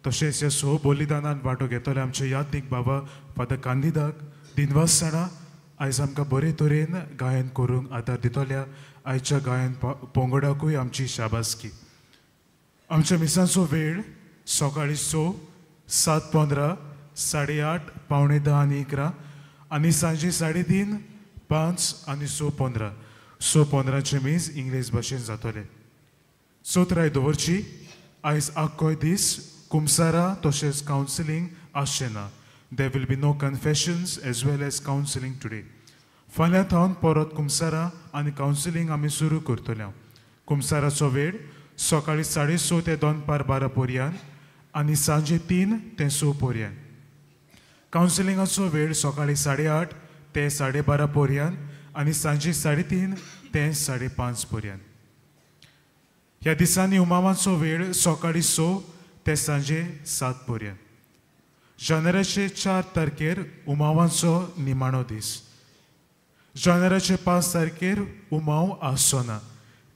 S9: तशेंच ह्या सो बलिदानान वांटो घेतले आमचे यादनीक बाबा फादर कांदिदाक दिनवासताना आयज आमकां बरे तरेन गायन करूंक आदार दितल्या आयच्या गायन पंगडाकूय आमची शाबासकी. आमच्या मिसांचो वेळ सकाळीं 6, 7:15, 8:30, 9:45 आनी 11 आनी सांजे 3:30, 5 आनी 6:15. 6:15 मीस इंग्लीश भाशेन जातलें. चौथराय दवरची आयज आख्खोय दीस कुमसारा तशेंच कावन्सिलींग आसचें ना. There will be no confessions as well as counselling today. फाल्यां थावन परत कुमसारा आनी कावन्सिलींग आमी सुरू करतले. कुमसाराचो वेळ सकाळीं 6:30 ते 11:45 पर्यंत आनी सांजे 3 ते 6 पर्यंत. कावन्सिलिंगाचो वेळ सकाळीं 8:30 ते 12:30 पर्यंत आनी सांजे 3:30 ते 5:30 पर्यंत. ह्या दिसांनी उमावांचो वेळ सकाळीं 6 ते सांजे 7 पर्यंत. जानेराचे 4 तारखेर उमावांचो निमाणो दीस. जानेराचे 5 तारखेर उमाव आसचो ना.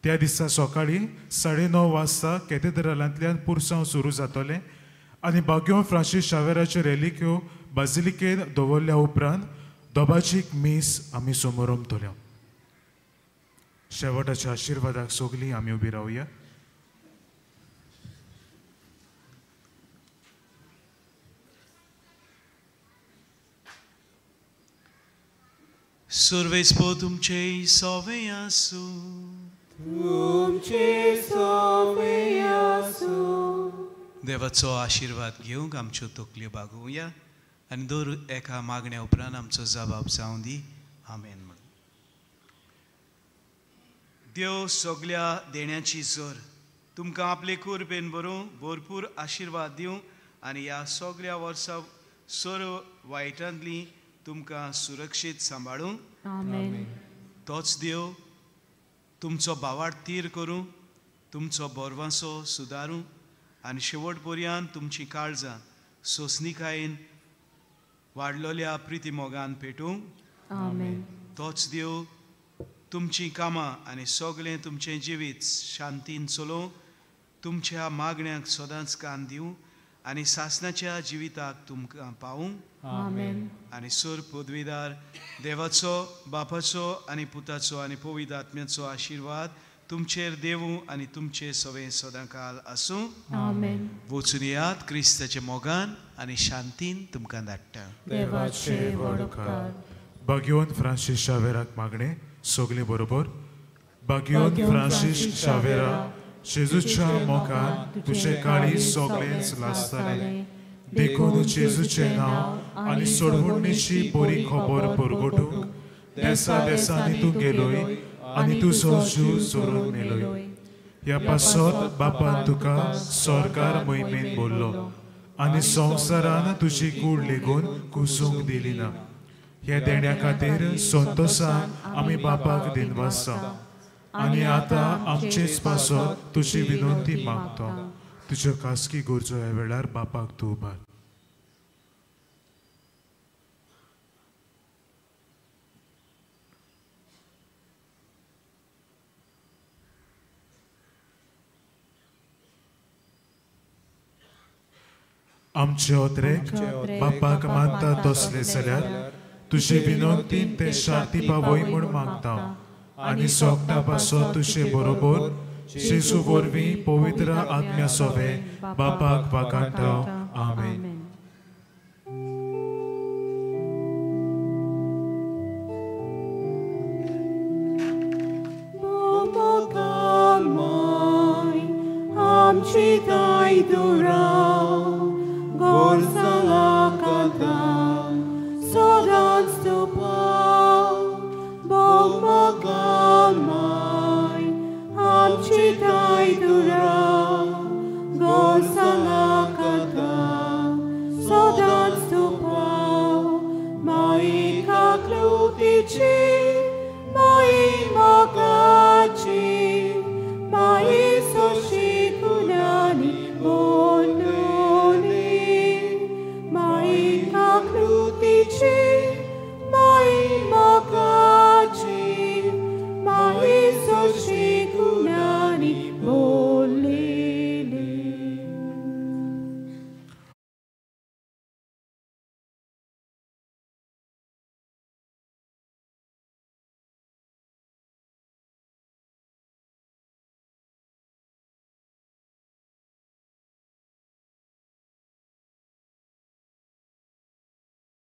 S9: त्या दिसा सकाळीं 9:30 वाजता कॅथेड्रलांतल्यान पुरसांव सुरू जातलें आनी बाग्योन फ्रांसीस शावेराच्यो रेलिक्यो बाजिलिकेन दवरल्या उपरांत दोबाजीक मीस आमी समोरमतल्यो. शेवटाच्या आशिर्वादाक सगळीं आमी उबी रावया.
S2: सुर्वेस्पो तुमचे सोवे आसूं.
S1: तुमचे सोवे आसूं.
S2: देवाचो आशिर्वाद घेवंक आमच्यो तकल्यो बागोवया आनी दर एका मागण्या उपरांत आमचो जबाब जावं दी. आमेन. म्हणून देव सगल्या देण्याची जोर तुमकां आपले कुरपेन बरोवं भरपूर आशिर्वाद दिवं आनी ह्या सगल्या वर्सा सर्व वायटांतली तुमकां सुरक्षीत सांबाळूं. तोच देव तुमचो भावार्थ तीर करूं, तुमचो बोरवांसो सुदारूं आनी शेवट पर्यंत तुमची काळजां सोंसणीकायेन वाडलोल्या प्रिती मोगान पेटूं. तोच देव तुमचीं कामां आनी सगळें तुमचें जिवीत शांतीन चलोवं, तुमच्या मागण्यांक सदांच कान दिवं आनी सासणाच्या जिविताक तुमकां पावूं. आनी सूर पदवीदार देवाचो, बापाचो आनी पुताचो आनी पवित्र आत्म्याचो आशिर्वाद तुमचेर देवूं आनी तुमचे सवे सदांकाल आसूं. वचून येयात क्रिस्ताच्या मोगान आनी शांतीन तुमकां धाडटा.
S9: देवाचे व्हड उपकार. बाग्योन फ्रांसीस शावेराक मागणें सगळीं बरोबर. बाग्योन फ्रांसीस शावेरा, जेजूच्या मोगान तुजें काळीज सगळेंच लासतालें, देखून जेजूचें नांव आनी सोडवणीची बरी खबर परगटूंक देसा देसांनी तूं गेलोय आनी तुजो जीव सोडून मेलोय. ह्या पासत बापान तुका सरकार मोहिमेन बोल्लो आनी संवसारान तुजी कूड लेगून कुसूंक दिली ना. ह्या देण्या खातीर संतोसान आमी बापाक दिनवासा आनी आतां आमचेच पासत तुजी विनंती मागता. तुज्यो खासगी गरजो ह्या वेळार बापाक तूं उबार. आमचे ओत्रेक बापाक मानता तसले जाल्यार तुजे विनंतीन ते शांती पावय म्हूण मागता आनी सोगटा पासत तुजे बरोबर जेजू वरवीं पवित्र आत्म्या सोवे बापाक वागांटा. आमेन.
S1: आमची ताय दुरा गोरसाला कांता सदांच तुपा बोमोगामाय आमची ताय दुरा गोरसाला कांता सदांच तुपा माई काकलुतीची